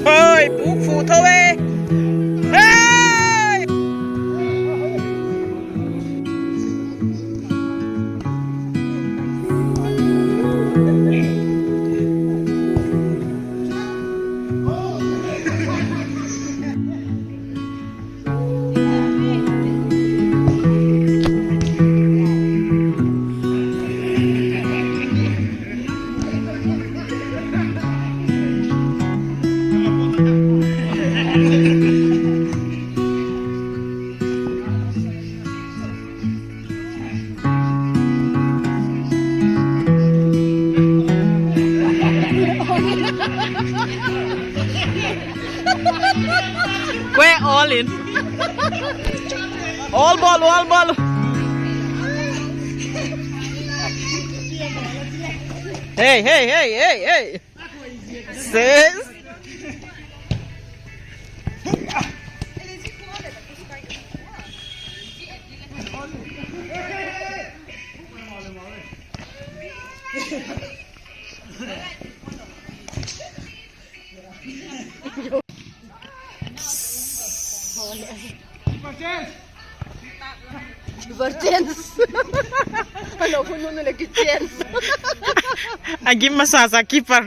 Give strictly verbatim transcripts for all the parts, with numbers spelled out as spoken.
Hoi, puk fu tho e. Hei! Kue all in. All ball, all ball. Hey, hey, hey, hey, hey. Ses. Chance. Alo, hun nu le ki chance. A gim masa sa keeper.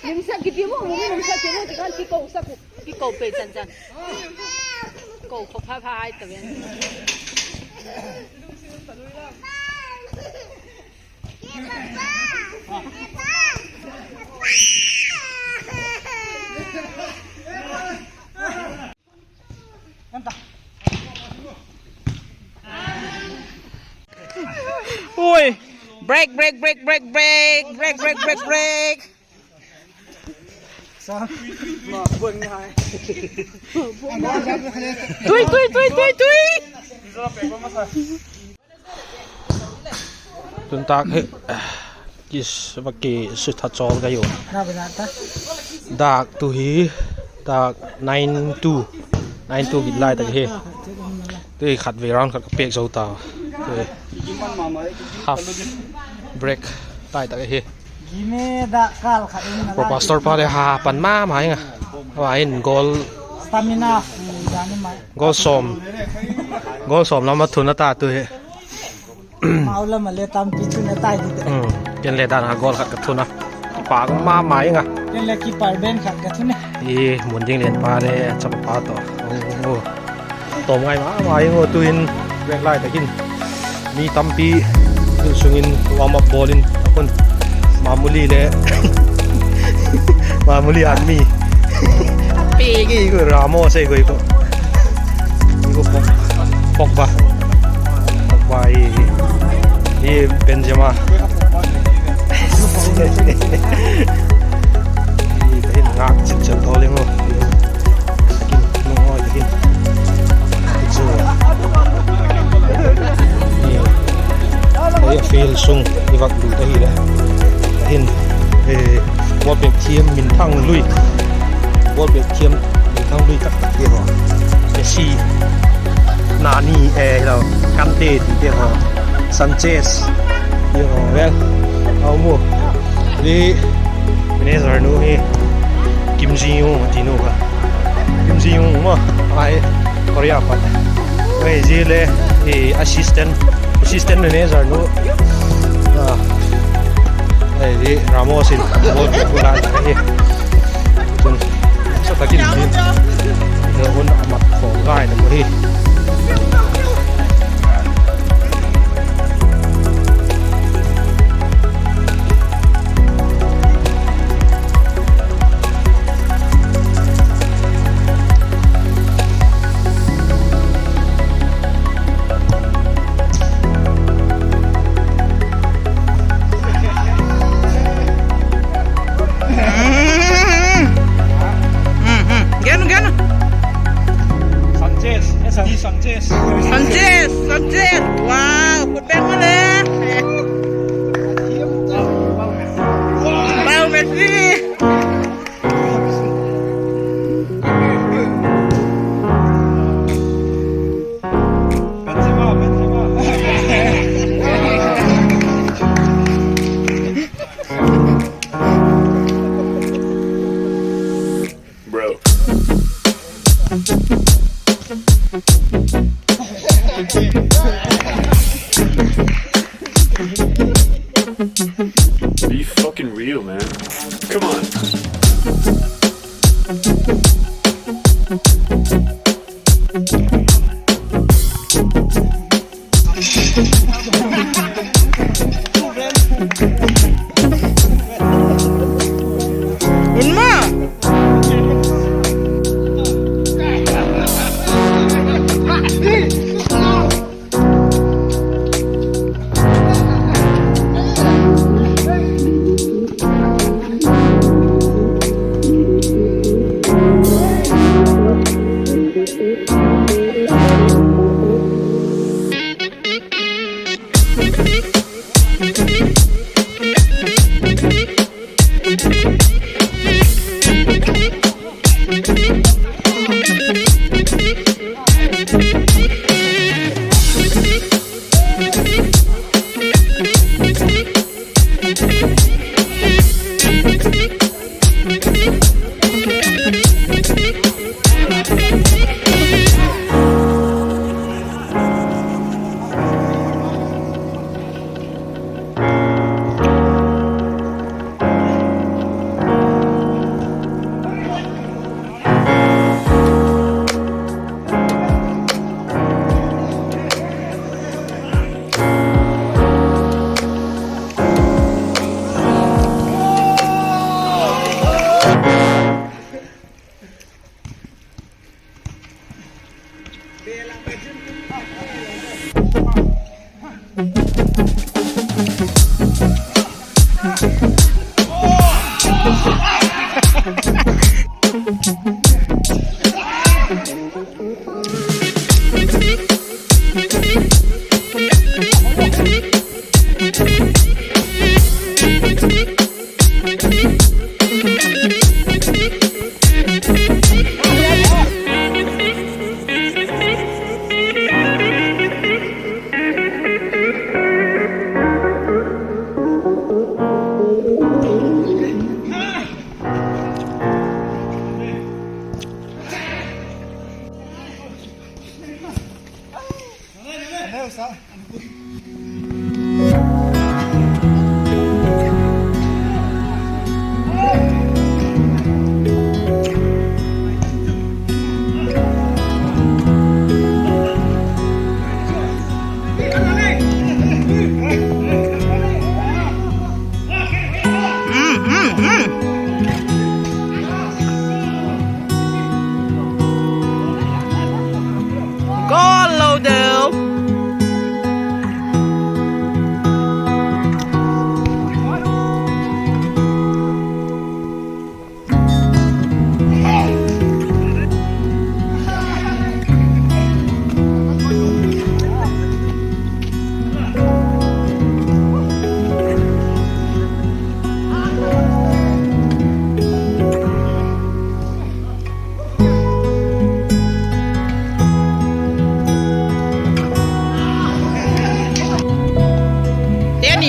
Limsak kiti mo, limsak kiti mo, ti khan kiko sak u, kiko pe chan chan. Ko kho pha pha ai ta ven. Ui. Break, break, break, break, break. Tui, tui, tui, tui, tui. Tun tak hi, kis va ki su tha chawl ka hi u. Dâk tu hi, dâk nine two, nine two git lai tak hi. Tu hi khat vei round khat ka pêk zo ta. Tu hi half break tai tak hi. Pro Pastor pa le ha pan ma ma ing a. Wa in goal, goal sawm, goal sawm lam a thun a ta tu hi. Mau lam a le tampi thun a tai di te. Ken le dan a goal khat ka thun a. Pâk ma ma ing a. Ken le keeper ben khat ka thun e. I mun ding len pa le chapa pa tawh. Tawm ngai ma ma ing a, tuin break lai tak in mi tampi tu sung in warm up bawl in a khun. Mamuli le, Mamuli an mi. Pigi ku Ramos ei ku, ku Pogba, Pogba i, i Benzema. I tahin ngak chit chan tho leng u. Takin nung hoi takin. Chu, i, i field sung i vak lut ahile, tahin, eh, ball pêk thiam minthang lui, ball pêk thiam minthang lui tak tak te haw, Messi, Nani, eh, hilo, Kante tite haw, Sanchez, Vel, a um u. Hi manager nu hi Kim Ji Young a ti nu kha. Kim Ji Young maw, ai, Korea pat. Ai, zia le, assistant, assistant manager nu. Ai, hi Ramos in ball kikhu la hi. Chun, sa takin hi, hun a mat khawm ngai ta hi. Gen, gen. Sanchez, S D Sanchez. Sanchez, Sanchez. Wow, khut beng ma le. Wow, Messi. Bro. Be fucking real, man. Come on.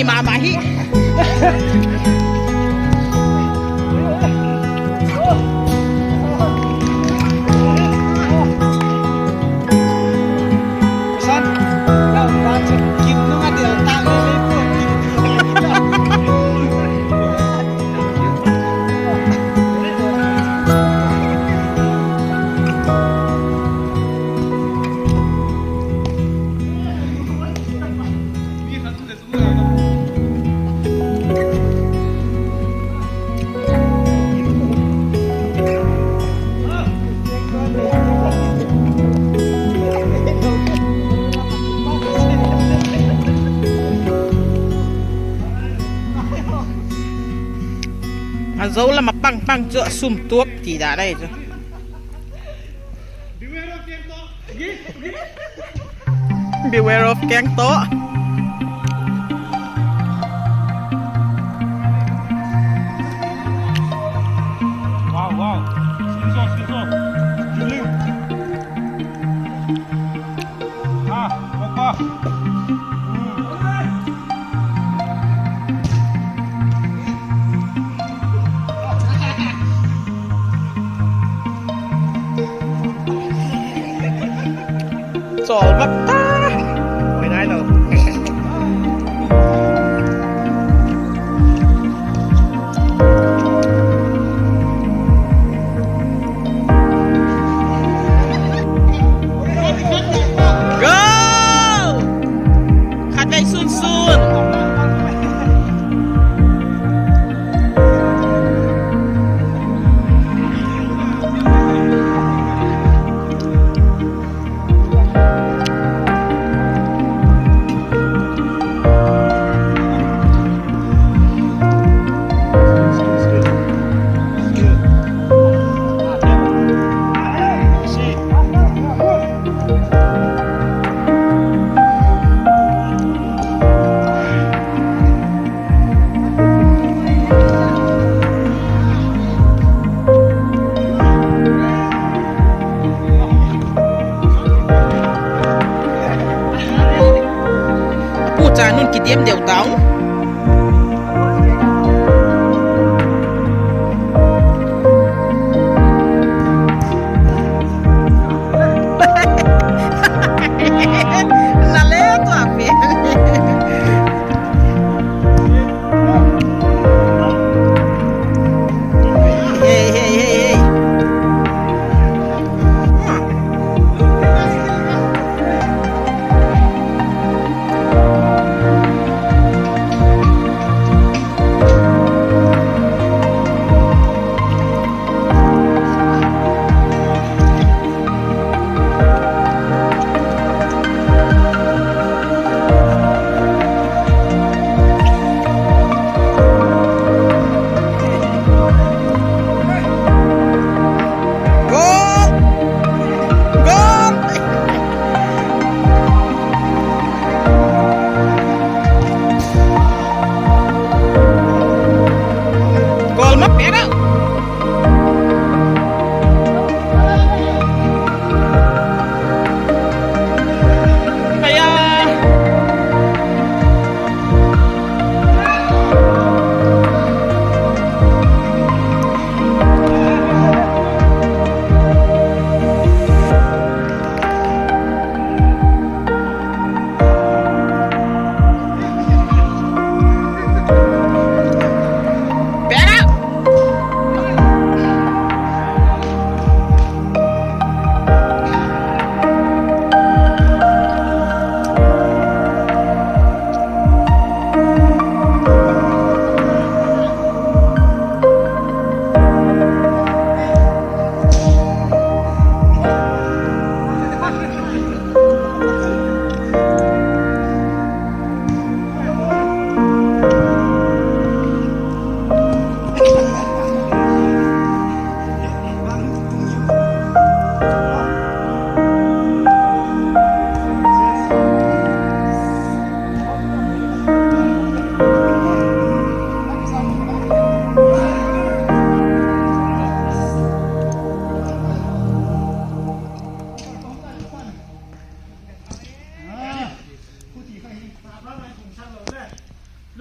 ma ma hi. A zo lam a pang pang chu a sum tuak ti dan ahi chu. Beware of keng tawh. Wow, wow. Sweet sauce, sweet sauce. Drilling. Ah, opa. Mm. Chawl mak ta. Hoi nai lo. Go! Khatvei sun sun.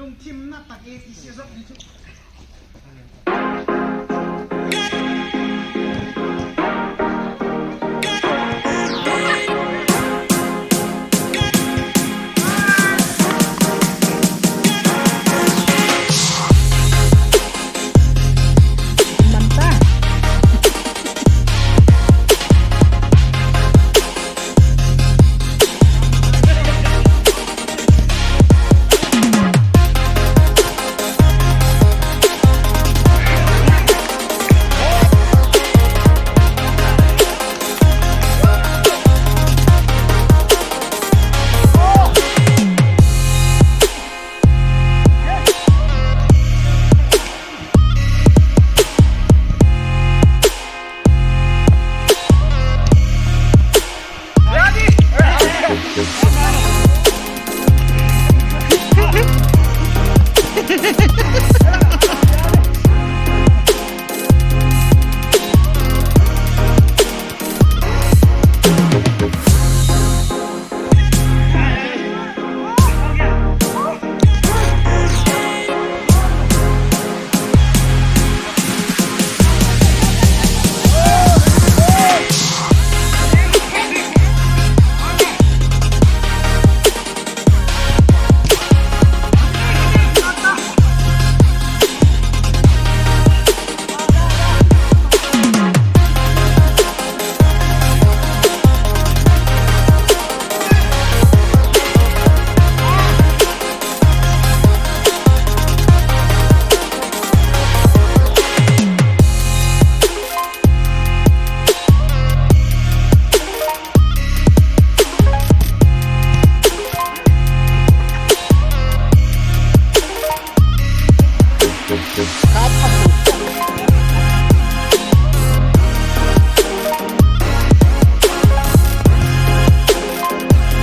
Lungthimna tak e ti sia zot ni chu.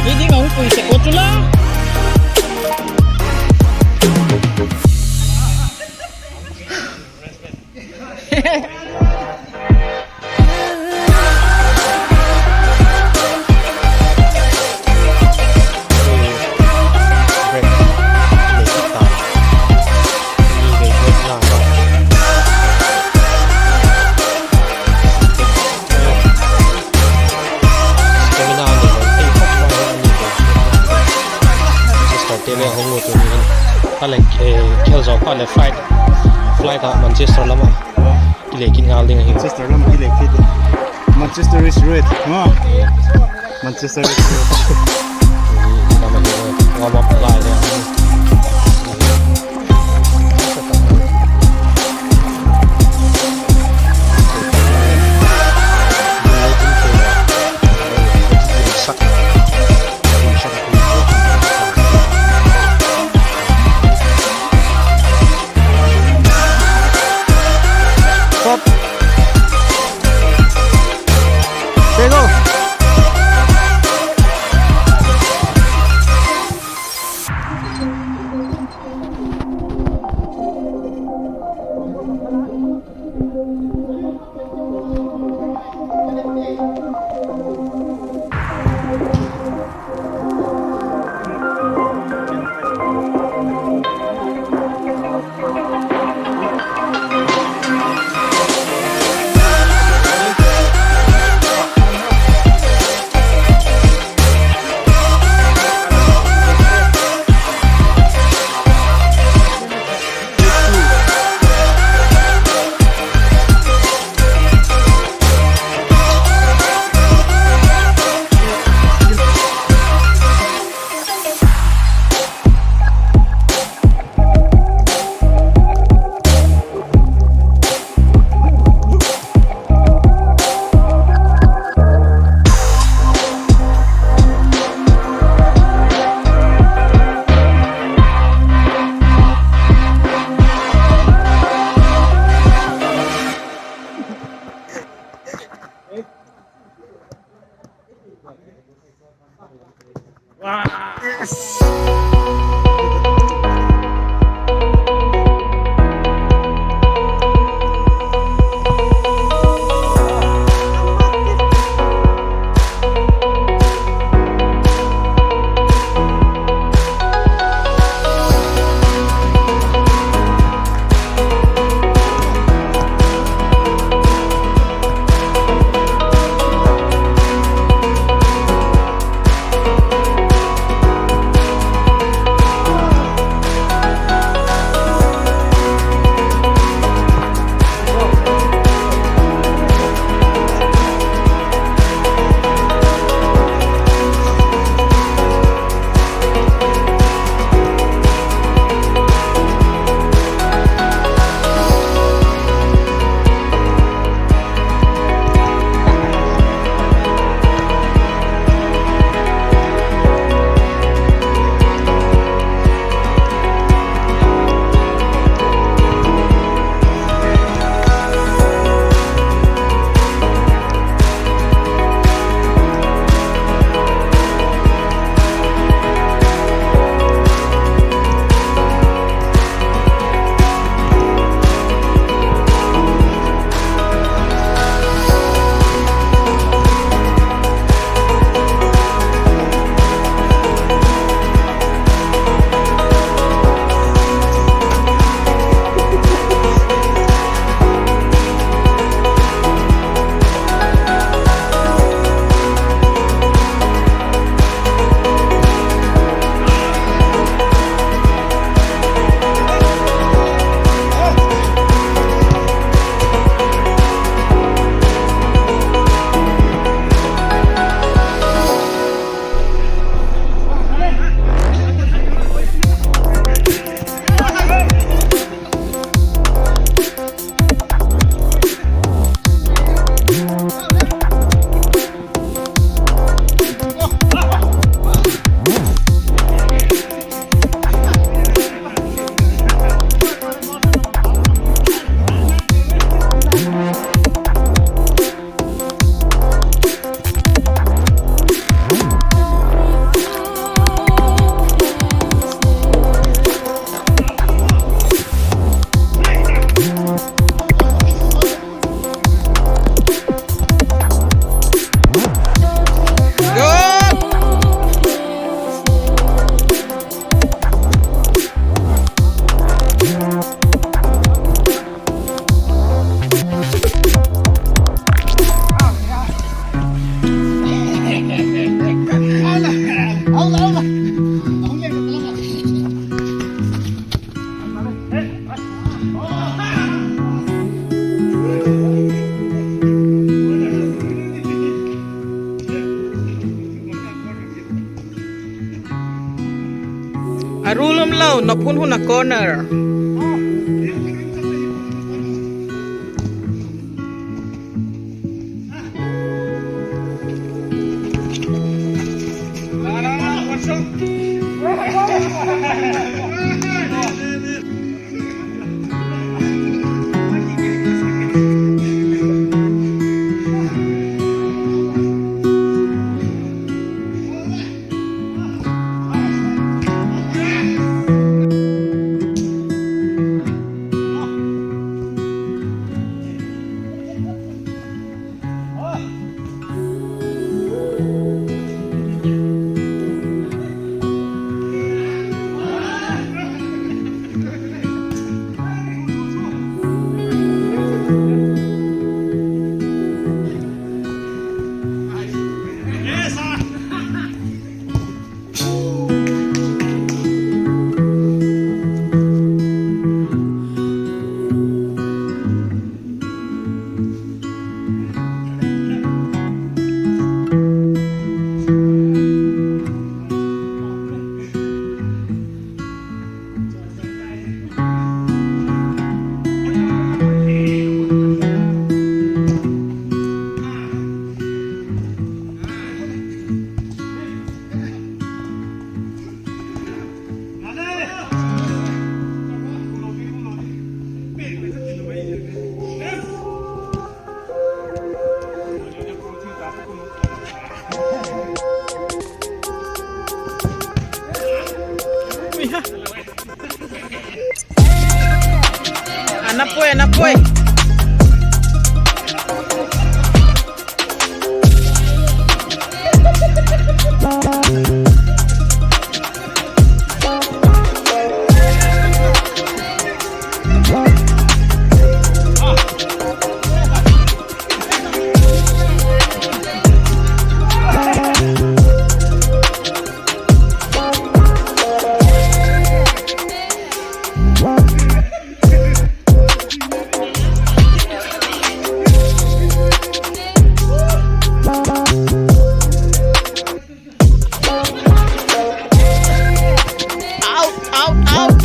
Hiding a hung pui sek u chu la. Manchester te le hung ut tuni hin. A le, eh, khel zaw phat le flight, flight ah Manchester lam ah kile kit ngal ding ahi. Manchester lam kile kit. Manchester is red. Ha? Manchester is red. Warm up lai le. Nop hun hun a corner. Ana poi, ana poi. Out, out, out.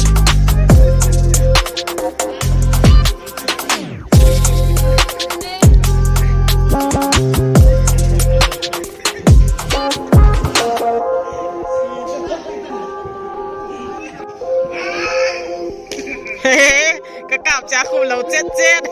Ka kap chia khum lo chet chet.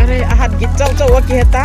Are, a hat git chau chau a kiheta.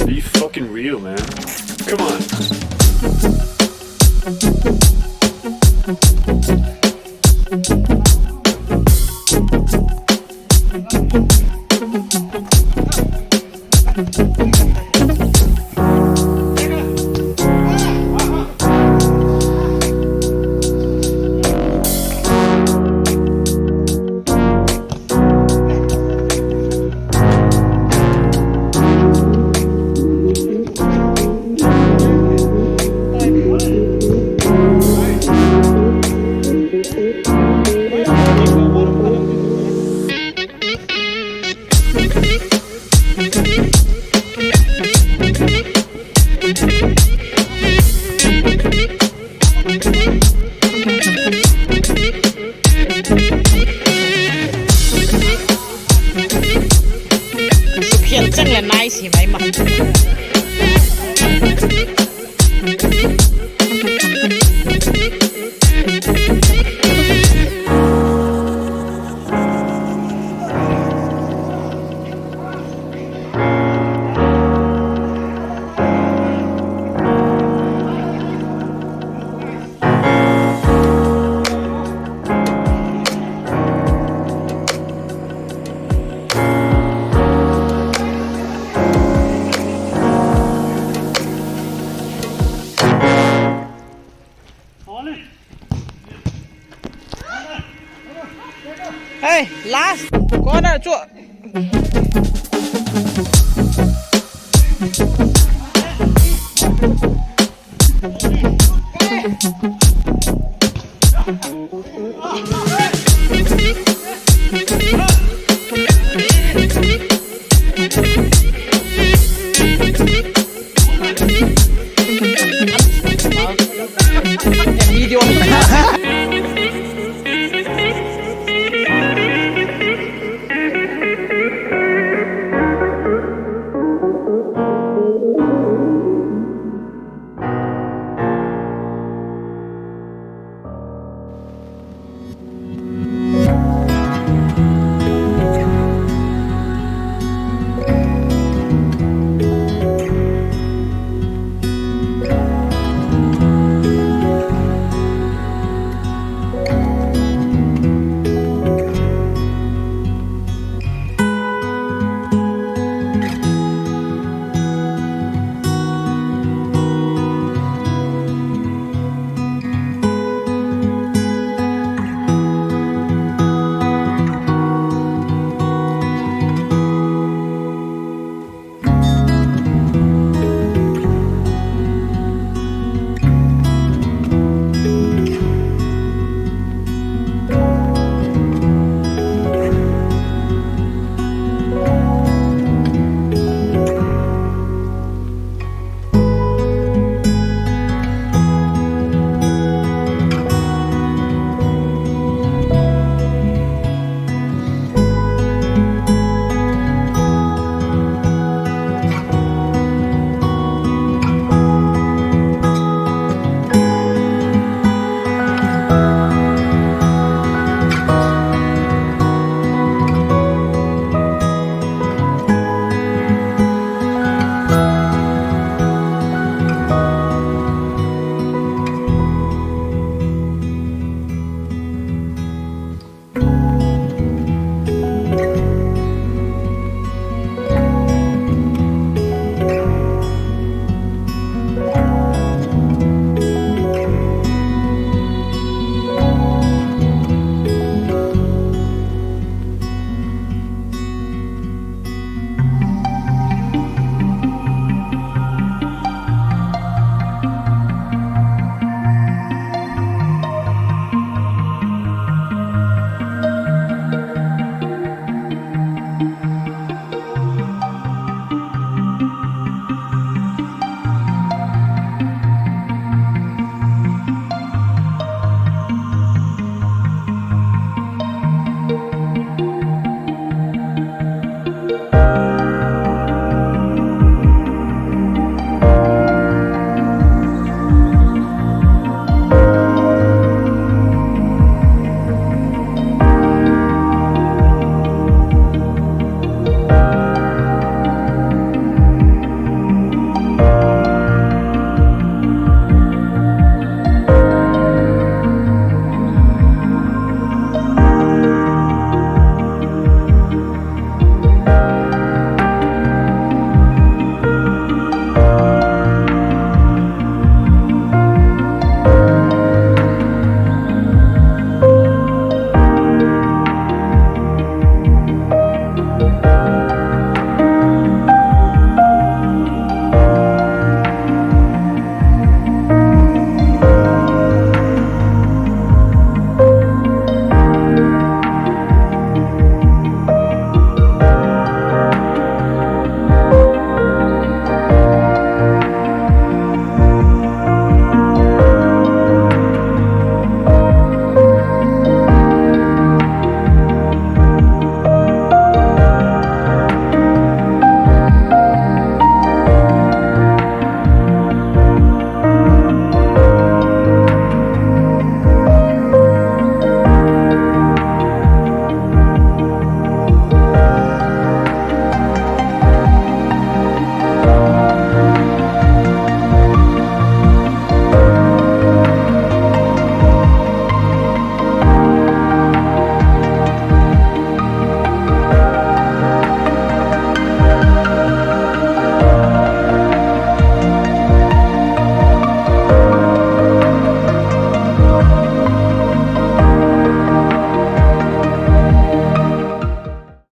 Be fucking real, man. Come on. Sukhial chang leh nice hi mai ma. Hei, last corner chu.